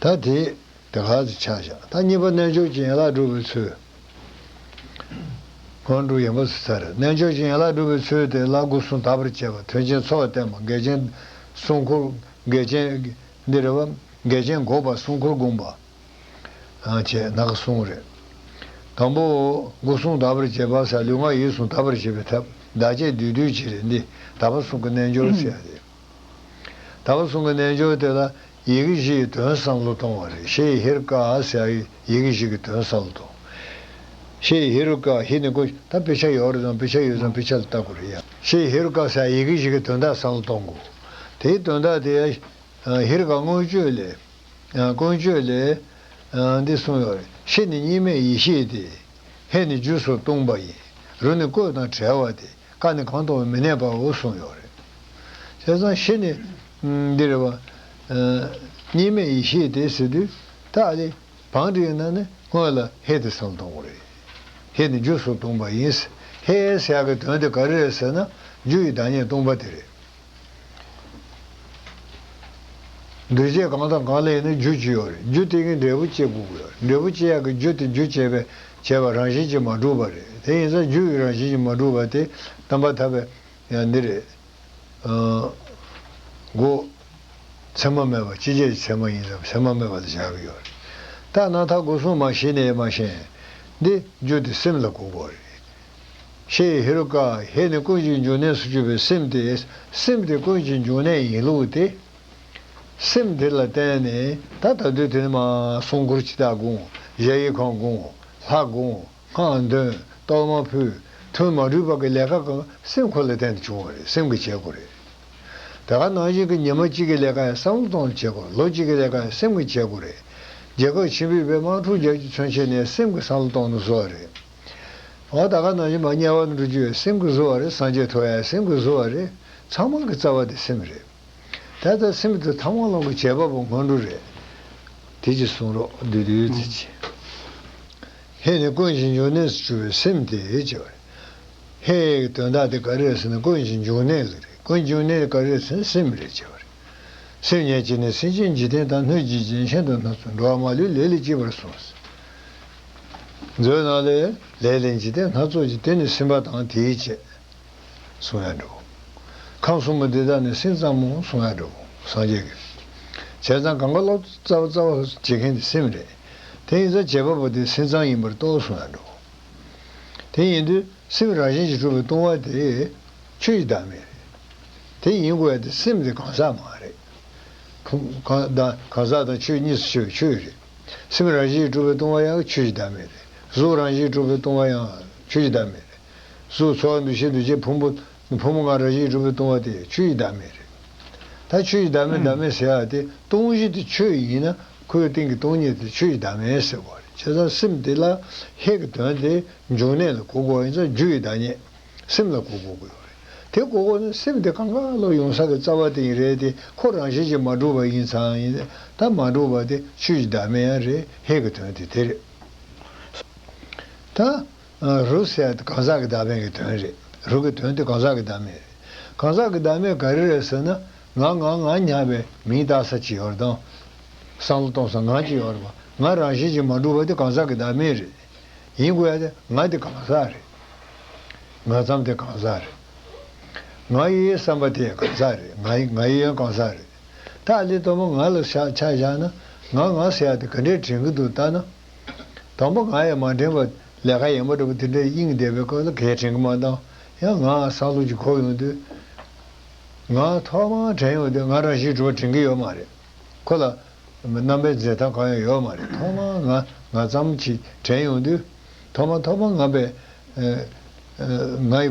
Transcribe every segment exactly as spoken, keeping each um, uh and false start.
ད་དེ་དེ་ག་ཚོད་ཆགས་བཞག་ད་གཉིས་པ་རྣལ་འབྱོར་གྱི་ཡན་ལག་སྒྲུབ་པའི་ཚུལ། སྔོན་འགྲོ་ཡན་པ་སུ་ཚར་རྣལ་འབྱོར་གྱི་ཡན་ལག་སྒྲུབ་པའི་ཚུལ་དེ་ལ་སྒོ་གསུམ་དག་པར་བྱེད་པ། མཐུན་རྐྱེན་འཚོ་བར་བསྟེན་པ། འགལ་རྐྱེན་སྲུང་འཁོར། འགལ་རྐྱེན་འདི་རེད་བ། འགལ་རྐྱེན་འགོག་པ་སྲུང་འཁོར་བསྒོམ་པ། ཨ་བྱས་ན་ག་གསུམ་རེད། དང་པོ་སྒོ་གསུམ་དག་པར་བྱེད་པ་ཟེར་ལུས་ངག་ཡིད་གསུམ་དག་པར་བྱེད་པའི་ཐབས་བདག་བསྐྱེད་བསྡུས་བསྡུས་ཀྱི་རེད། འདི་དག་པ་གསུམ་གྱི་རྣལ་འབྱོར་ཟེར་ཡ་རེད། དག་པ་གསུམ་གྱི་རྣལ་འབྱོར་དེ་ལ་ཡི་གེ་བཞི་ཡི་དོན་བསམ་བློ་གཏོང་བ་རེད། ཤེས་ཧེ་རུ་ཀ་ཟེར་ཡི་གེ་བཞི་གི་དོན་བསམ་བློ་གཏོང་། ཤེས་ཧེ་རུ་ཀ་ཧེ་ནི་ཀུན། ད་དཔེ་ཆ་ཡོད་རེད་དང་དཔེ་ཆ་ཡོད་ཙང་དཔེ་ཆ་ལ་ལྟ་དགོས་རེད་ཡ། ཤེས་ཧེ་རུ་ཀ་ཟེར་ཡི་གེ་བཞི་གི་དོན་དག་བསམ་བློ་གཏོང་དགོས། དེའི་དོན་དག་དེ་ཡ། ཧེ་རུ་ཀ་མངོན་བརྗོད་ལས། ཀུན་སྤྱོད་ལས། འདི་གསུངས་ཡོད་རེད། ཤེས་ནི་གཉིས་མེད་ཡེ་ཤེས་ཏེ། ཧེ་ནི་རྒྱུ་སོགས་སྟོང་པ་ཡིན། རུ་ནི་བཀོད་དང་བྲལ་བ་སྟེ། ཀ་ནི་གང་དུའང་མི་གནས་པའོ་གསུངས་ཡོད་རེད། བྱས་ཙང་ཤེས་ནི། འདི་རེད་བ། གཉིས་མེད་ཡེ་ཤེས་ཏེ་ཟེར་དུས་ད་ཨ་ལེ། བང་སྒྲིག་ན་ནི་སྔོན་ལ་ཧེ་དེ་བསམ་བློ་གཏོང་དགོས་རེད། ཧེ་ནི་རྒྱུ་སོགས་སྟོང་པ་ཡིན། ཧེ་ཟེར་ཡག་གི་དོན་དེ་ག་རེ་རེད་ཟེར་ན་རྒྱུ་ཡི་བདག་ཉིད་སྟོང་པ་དེ་རེད། འདུས་བྱས་གང་དང་གང་ལ་ཡིན་ན་རྒྱུ་ཅིག་ཡོད་རེད། རྒྱུ་དེ་གི་འབྲས་བུ་སྐྱེ་དགོས་ཀྱི་ཡོད་རེད། འབྲས་བུ་སྐྱེ་ཡག་གི་རྒྱུ་དེ་རྒྱུ་བྱས་པའི་བྱས་པ་རང་བཞིན་གྱིས་མ་གྲུབ་པ་རེད། དེ་ཡིན་ཙང་རྒྱུ་ཡི་རང་བཞིན་གྱིས་མ་གྲུབ་པ་དེ་དམ་པ་ཐར་པའི་ཡང་འདི་རེད། སྒོ་མཚན་མ་མེད་པ་ཅི་བྱས་ཀྱི་མཚན་མ་ཡིན་ཙང་མཚན་མ་མེད་པ་ལ་བཞག་གི་ཡོད་རེད། ད་རྣམ་ཐར་སྒོ་གསུམ་མ་ཤེས་ནས་མ་ཤེས། འདི་རྒྱུ་དེ་སེམས་ལ་གོ་དགོས་རེད། ཤེས་ཧེ་རུ་ཀ་ཧེ་ནི་ཀུན་གཞིའི་འབྱུང་གནས་སུ་གྱུར་པའི་སེམས་དེ། སེམས་དེ་ཀུན་གཞིའི་འབྱུང་གནས་ཡིན་ལུགས་དེ། སེམས་དེ་ལ་བརྟེན་ནས་ད་ད་དུས་དེ་ནི་མ་སྲུང་འཁོར་ཇི་ལྟར་བསྒོམ། གཞལ་ཡས་ཁང་བསྒོམ། ལྷ་བསྒོམ། སྔགས་འདོན། གཏོར་མ་ཕུལ། ཐུན་མ་གྲུབ་པ་གི་ལས་ཀ་གང་སེམས་ཁོ་ལ་བརྟེན་ནས་བྱུང་བ་རེད། སེམས་ཀྱིས་བྱེད་དགོས་རེད། དེ་ག་ནང་བཞིན་གྱི་ཉི་མ་གཅིག་གི་ལས་ཀ་ཡང་བསམ་བློ་གཏོང་ནས་བྱེད་དགོས། ལོ་གཅིག་གི་ལས་ཀ་ཡང་སེམས་ཀྱིས་བྱེད་དགོས་རེད། རྒྱལ་ཁབ་ཆེན་པོའི་དམག་འཁྲུག་རྒྱག་རྒྱུ་མཚོན་བྱེད་ནས་སེམས་ཀྱིས་བསམ་བློ་གཏོང་ནས་བཟོ་བ་རེད། འོ་ད་ག་ནང་བཞིན་མ་དམྱལ་བ་ནས་འགྲོ་རྒྱུ་ཡང་སེམས་ཀྱིས་བཟོ་བ་རེད། སངས་རྒྱས་ཐོབ་ཡང་སེམས་ཀྱིས་བཟོ་བ་རེད། ཚང་མ་གི་རྩ་བ་དེ་སེམས་རེད། ད་ལྟ་སེམས་དེ་ཐ་མ་ལམ་གྱི་བྱེད་པ་པོ་སྔོན་འགྲོ་རེད། དེ་ཅི་གསུང་རོགས་བདུད་བདུད་ཙི་ཅི། ཧེ་ནི་ཀུན་གཞི་འབྱུང་གནས་སུ་གྱུར་པའི་སེམས་དེ་ཅེས་པ་རེད། ཧེ་ཡི་དོན་དག་དེ་ག་རེ་རེད་ཟེར་ན་ཀུན་གཞི་འབྱུང་གནས་ལ་རེད། ཀུན་འབྱུང་གནས་ག་རེ་རེད་ཟེར་ན་སེམས་རེད་ཅེས་པ་རེད། སེམས་ཉིད་ཀྱིས་ནི་སེམས་ཅན་འཇིག་རྟེན་དང་སྣོད་ཀྱི་འཇིག་རྟེན་ཤིན་ཏུ་སྣ་ཚོགས་འགྲོ་བ་མ་ལུས་ལས་ལས་སྐྱེས་པར་གསུངས། མཛོད་ནང་ལས་ལས་ལས་འཇིག་རྟེན་སྣ་ཚོགས་ཀྱི་དེ་ནི་སེམས་པ་དང་དེའི་བཅས། གསུང་ཡ་འགྲོ། ཁམས་གསུམ་པོ་འདི་དག་ནི་སེམས་ཙམ་མོ་གསུང་ཡ་འགྲོ། སངས་རྒྱས་ཀྱིས། བྱས་ཙང་གང་ག་ལོག་རྩ་བ་རྩ་བ་བྱེད་མཁན་དེ་སེམས་རེད། དེ་ཡིན་ཙང་བྱེད་པ་པོ་དེ་སེམས་ཙམ་ཡིན་པར་རྟོགས་གསུང་ཡ་འགྲོ། དེ་ཡིན་དུས་སེམས་རང་བཞིན་གྱིས་གྲུབ་པའི་སྟོང་པ་དེ་ཆོས་ཀྱི་བདག་མེད་རེད། དེ་ཡིན་དགོས་ཡ་དེ་སེམས་དེ་གང་ཟག་མ་རེད། ཕུང་གང་དང་གང་ཟག་དང་ཆོས་གཉིས་སུ་ཕྱེ་བའི་ཆོས་རེད། སེམས་རང་བཞིན་གྱིས་གྲུབ་པའི་སྟོང་པ་ཡང་ཆོས་ཀྱི་བདག་མེད་རེད། གཟུགས་རང་བཞིན་གྱིས་གྲུབ་པའི་སྟོང་པ་ཡང་ཆོས་ཀྱི་བདག་མེད་རེད། གཟུགས་ཚོར་བ་འདུ་ཤེས་འདུ་བྱེད་ཕུང་པོ་ཕུང་པོ་ལྔ་རང་བཞིན་གྱིས་གྲུབ་པའི་སྟོང་པ་དེ་ཆོས་ཀྱི་བདག་མེད་རེད། ད་ཆོས་ཀྱི་བདག་མེད་བདག་མེད་ཟེར་ཡ་དེ་སྟོང་གཞི་དེ་ཆོས་ཡིན་ན་ཁོའི་སྟེང་གི་སྟོང་ཉིད་དེ་ཆོས་ཀྱི་བདག་མེད་ཟེར་དགོས་རེད། བྱས་ཙང་སེམས་དེ་ལ་ཧེ་གི་དོན་དེ་འབྱུང་གནས་ལ་གོ་དགོས་ཡིན་ཙང་རྒྱུ་ཡི་བདག་ཉིད། སེམས་ལ་གོ་དགོས་ཀྱི་ཡོད་རེད། དེ་གོ་དགོས་ན་སེམས་དེ་གང་ག་ལོག་ཡོང་ས་གི་རྩ་བ་དེ་ཡིན་རེད་དེ་ཁོ་རང་བཞིན་གྱིས་མ་གྲུབ་པ་ཡིན་ཙང་ཡིན། ད་མ་གྲུབ་པ་དེ་ཆོས་ཀྱི་བདག་མེད་ཡང་རེད། ཧེ་གི་དོན་དེ་དེ་རེད། ད་རུ་ཟེར་ཡ་དེ་གང་ཟག་གི་བདག་མེད་ཀྱི་དོན་རེད། རུ་གི་དོན་དེ་གང་ཟག་གི་བདག་མེད་རེད། གང་ཟག་གི་བདག་མེད་ག་རེ་རེད་ཟེར་ན་ང་ང་ང་སྙམ་པའི་མིང་བཏགས་ས་ཅིག་ཡོད་རེད་དང་། བསམ་བློ་གཏོང་ས་ང་ཅིག་ཡོད་རེད་པ། ང་རང་བཞིན་གྱིས་མ་གྲུབ་པ་དེ་གང་ཟག་གི་བདག་མེད་རེད། ཡིན་དགོས་ཡ་དེ་ང་དེ་གང་ཟག་རེད། ང་ཙམ་དེ་གང་ཟག་རེད། ང་ཡི་བསམ་པ་དེ་གང་ཟག་རེད། ང་ཡི་ང་ཡི་ཡང་གང་ཟག་རེད། ད་ཨ་ལས་དོན་པོ་ང་ལ་ཆ་ཆ་བཞག་ན་ང་ང་ཟེར་ཡ་དེ་ག་འདྲས་དྲན་གི་འདུག་ལྟ་ན། དང་པོ་ང་ཡང་མ་དྲན་པར་ལས་ཀ་ཡན་པ་འདྲ་པོ་དེ་འདྲས་དབྱིངས་བསྡད་པའི་སྐབས་ལ་གས་དྲན་གི་མ་འདང་། ཡང་ང་བསམ་བློ་ཅིག་འཁོར་ཡོང་དུས། ང་ཐོག་མར་དྲན་ཡོང་དུས་ང་རང་བཞིན་གྲུབ་པ་དྲན་གི་ཡོད་མ་རེད། ཁོ་ལ་རྣམ་པའི་འཛིན་སྟངས་གང་ཡང་ཡོད་མ་རེད། ཐོག་མར་ང་ང་ཙམ་གྱིས་དྲན་ཡོང་དུས། ཐོག་མ་ཐོག་མ་ང་པས་ང་ཡི་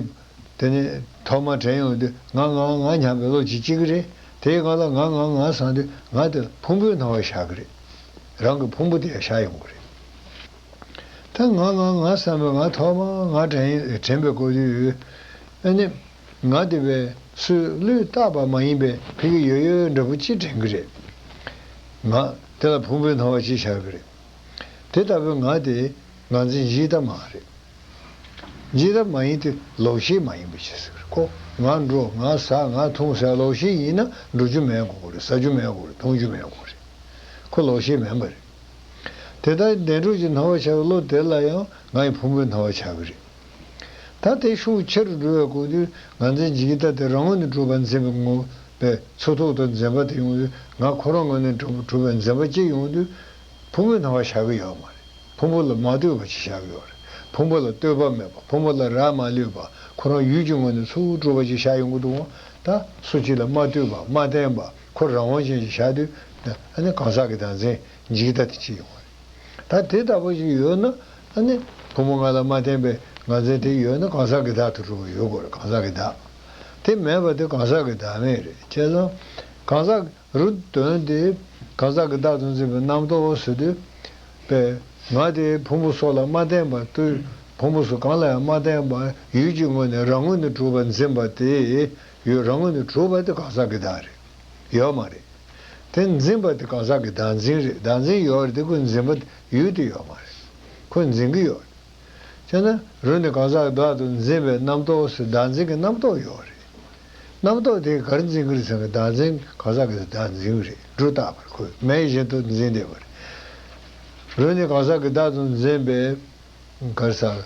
དེ་ནས་ཐོག་མར་དྲན་ཡོང་དུས་ང་ང་ང་སྙམ་པའི་བློ་ཅིག་སྐྱེ་གི་རེད། དེའི་སྒང་ལ་ང་ང་ང་བསམ་དུས་ང་དེ་ཕུང་པོའི་སྣང་བ་ཤར་གི་རེད། རང་གི་ཕུང་པོ་དེ་ཡང་ཤར་ཡོང་གི་རེད། ད་ང་ང་ང་བསམ་པའི་ང་ཐོག་མར་ང་དྲན་དྲན་པའི་སྐབས་དུས། ཨ་ནི། ང་དེ་བས་སུས་བློས་བཏགས་པ་མ་ཡིན་པའི་ཕ་གི་ཡོད་ཡོད་འདྲ་པོ་ཅིག་དྲན་གི་རེད། ང་དེ་ལ་ཕུང་པོའི་སྣང་བ་ཅིག་ཤར་གི་རེད། དེ་ལྟ་བུའི་ང་དེ་ང་འཛིན་བཞི་ལྟ་མ་རེད། བཞི་ལྟ་མ་ཡིན་དེ་ལོག་ཤེས་མ་ཡིན་པ་ཅིག་ཟེར་གི་རེད་ཁོ། ང་འགྲོ་ང་ཟ་ང་འཐུང་ཟེར་ལོག་ཤེས་ཡིན་ན་འགྲོ་རྒྱུ་མེད་དགོས་གི་རེད། ཟ་རྒྱུ་མེད་དགོས་རེད། འཐུང་རྒྱུ་མེད་དགོས་རེད། ཁོ་ལོག་ཤེས་མེད་པ་རེད། དེ་ལྟར་བདེ་འགྲོ་གི་སྣང་བ་ཤར་བའི་བློ་དེ་ལ་ཡང་ང་ཡི་ཕུང་པོའི་སྣང་བ་ཤར་གི་རེད། ད་དེ་ཤུགས་ཆེ་རུ་འགྲོ་བའི་སྐབས་དུས་ང་ཚོའི་འཇིག་ལྟ་དེ་རང་ངོས་ནས་གྲུབ་པར་འཛིན་པའི་ངོ་བོའི་ཚུལ་ཐོག་ཏུ་འཛིན་པ་དེ་ཡོང་དུས་ང་ཁོ་རང་ངོས་ནས་གྲུབ་གྲུབ་པའི་འཛིན་པ་གཅིག་ཡོང་དུས་ཕུང་པོའི་སྣང་བ་ཤར་གི་ཡོད་མ་རེད། ཕུང་པོ་ལ་མ་ལྟོས་པ་ཅིག་ཤར་གི་ཡོད་རེད། ཕུང་པོ་ལ་ལྟོས་པ་མེད་པ། ཕུང་པོ་ལ་རག་མ་ལུས་པ། ཁོ་རང་ཡུལ་གྱི་ངོས་ནས་ཚུར་གྲུབ་པ་ཅིག་ཤར་ཡོང་གི་འདུག་ད་སུ་གཅིག་ལ་མ་ལྟོས་པ། མ་བརྟེན་པ། ཁོ་རང་དབང་ཅན་ཅིག་ཤར་དུས་ཨ་ནི་གང་ཟག་གི་བདག་འཛིན་འཇིག་ལྟ་དེ་གཅིག་ཡོང་བ་རེད། ད་དེ་ལྟ་བུ་ཞིག་ཡོད་ན་ཨ་ནི་ཕུང་པོ་ལྔ་ལ་མ་བརྟེན་པའི་ང་རྫས་དེ་ཡོད་ན་གང་ཟག་གི་བདག་ཏུ་གྲུབ་པ་ཡོད་དགོས་རེད། གང་ཟག་གི་བདག་དེ་མེད་པ་དེ་གང་ཟག་གི་བདག་མེད་རེད། བྱས་ཙང་གང་ཟག་རུ་དོན་དེ་གང་ཟག་གི་བདག་ཏུ་འཛིན་པའི་རྣམ་རྟོག་ཟེར་དུས་པས་ང་དེ་ཕུང་པོ་སོགས་ལ་མ་བརྟེན་པར་ལྟོས། ཕུང་པོ་སོགས་གང་ལ་ཡང་མ་བརྟེན་པར་ཡུལ་གྱི་ངོས་ནས་རང་ངོས་ནས་གྲུབ་པར་འཛིན་པ་དེ་ཡོད། རང་ངོས་ནས་གྲུབ་པ་དེ་གང་ཟག་གི་བདག་རེད། ཡོད་མ་རེད། དེ་འཛིན་པ་དེ་གང་ཟག་གི་བདག་འཛིན་རེད། བདག་འཛིན་ཡོད་རེད་དེ་ཁོས་འཛིན་པ་ཡུལ་དེ་ཡོད་མ་རེད། ཁོས་འཛིན་གྱི་ཡོད་རེད། བྱས་ན་རུ་ནི་གང་ཟག་བདག་ཏུ་འཛིན་པའི་རྣམ་རྟོག་ཟེར་བདག་འཛིན་གྱི་རྣམ་རྟོག་ཡོད་རེད། རྣམ་རྟོག་དེ་གར་འཛིན་གྱི་རེད་ཟེར་ན་བདག་འཛིན་གང་ཟག་གི་བདག་འཛིན་གྱི་རེད། སྒྲོ་བཏགས་པར་ཁོས་མེད་བཞིན་དུ་འཛིན་བསྡད་པ་རེད། རུ་ནི་གང་ཟག་གི་བདག་ཏུ་འཛིན་པའི་གར་ཟག་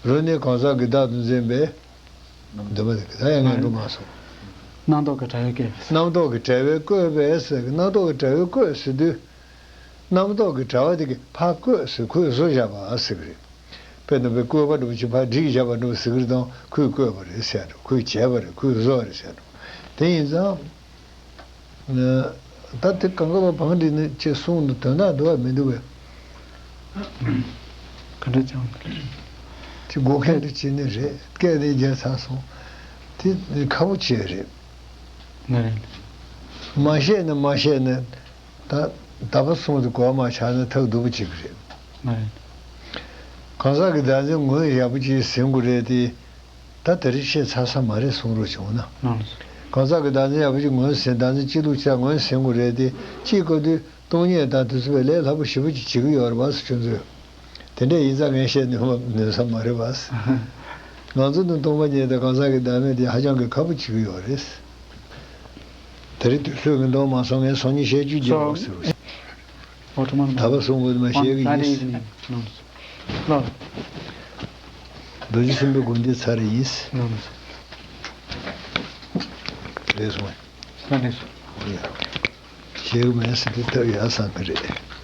རུ་ནི་གང་ཟག་གི་བདག་ཏུ་འཛིན་པའི་འདུན་པ་དེ་ད་ཡང་ངས་འགྲོ་མ་སོང་། རྣམ་རྟོག་གི་དྲ་བས་བཀོད་པས། རྣམ་རྟོག་གི་དྲ་བས་བཀོད་པས་ཟེར་གི་རྣམ་རྟོག་གི་དྲ་བས་བཀོད་ཟེར་དུས། རྣམ་རྟོག་གི་དྲ་བ་དེ་གིས་ཕར་བཀོད་ཟེར་ཁོས་བཟོ་བཞག་པ་ཟེར་གི་རེད། དཔེར་ན་བཀོད་པ་འདྲ་བོ་ཅིག་ཕར་བསྒྲིགས་བཞག་པ་འདྲ་བོ་ཟེར་གི་རེད་དང་ཁོས་བཀོད་པ་རེད་ཟེར་འགྲོ། ཁོས་བྱས་པ་རེད། ཁོས་བཟོ་བ་རེད་ཟེར་འགྲོ། དེ་ཡིན་ཙང་། ད་དེ་གང་ག་བ་བང་སྒྲིག་ནས་ཅེས་གསུངས་འདུག་དོན་དག་འདུག་བ་མི་འདུག་བས། ག་འདྲ་ཅང་། ཅི་དགོས་མཁན་དུ་བྱས་ནི་རེད། སྐད་དེ་རྒྱལ་ཚར་སོང་། དེ་ཁག་པོ་ཆེ་རེད། ང་རེད། མ་བཤད་ན་མ་བཤད་ན། ད་ད་བར་གསུང་དུ་གོ་མ་ཆགས་ན་ཐག་སྡུག་པོ་ཅིག་རེད། ང་རེད། གང་ཟག་གི་བདག་འཛིན་ངོས་ཡག་པོ་ཅིག་ཟིན་དགོས་རེད་དེ། ད་དེ་རིང་བཤད་ཚར་ས་མ་རེད་གསུང་རོགས་བྱུང་ན། ང་རེད། གང་ཟག་གི་བདག་འཛིན་ཡག་པོ་ཅིག་ངོས་ཟིན། བདག་འཛིན་སྐྱིད་སྡུག་ཆ་ངོས་ཟིན་དགོས་རེད་དེ། ཅིག་གོ་དུས་སྟོང་ཉིད་དང་དུས་ཚོད་པའི་ལས་སླ་པོ་ཞེ་པོ་ཅིག་བྱེད་ཀྱི་ཡོད་རེད་བ་ཟེར་ཁྱོད་ཚོས། དེ་འདྲས་ཡིན་ཙང་ངས་བཤད་ནུས་པ་ནུས་ས་མ་རེད་བ། ང་ཚོ་ནི་སྟོང་པ་ཉིད་དང་གང་ཟག་གི་བདག་མེད་དེ་ཧ་ཅང་གི་ཁག་པོ་བྱེད་ཀྱི་ཡོད་རེད། དེ་རིང་དུས་ཚོད་ཀྱིས་འདང་མ་སོང་། ངས་སང་ཉིན་བཤད་རྒྱུ་བརྗེད་འོག་ཟེར་བ་ཞིག་ཨོ་ཁྲོ་མ་ད་བར་གསུང་དགོས་དུ་མ་བཤད་གི་ཡིན། རྡོ་རྗེ་སེམས་དཔའི་དགོངས་འགྲེལ་ཚར་ཡིན། རེད་སོང་། བཤད་གི་མེད་ཟེར་དུས་ཐབས་ཡག་བསམ་གི་རེད།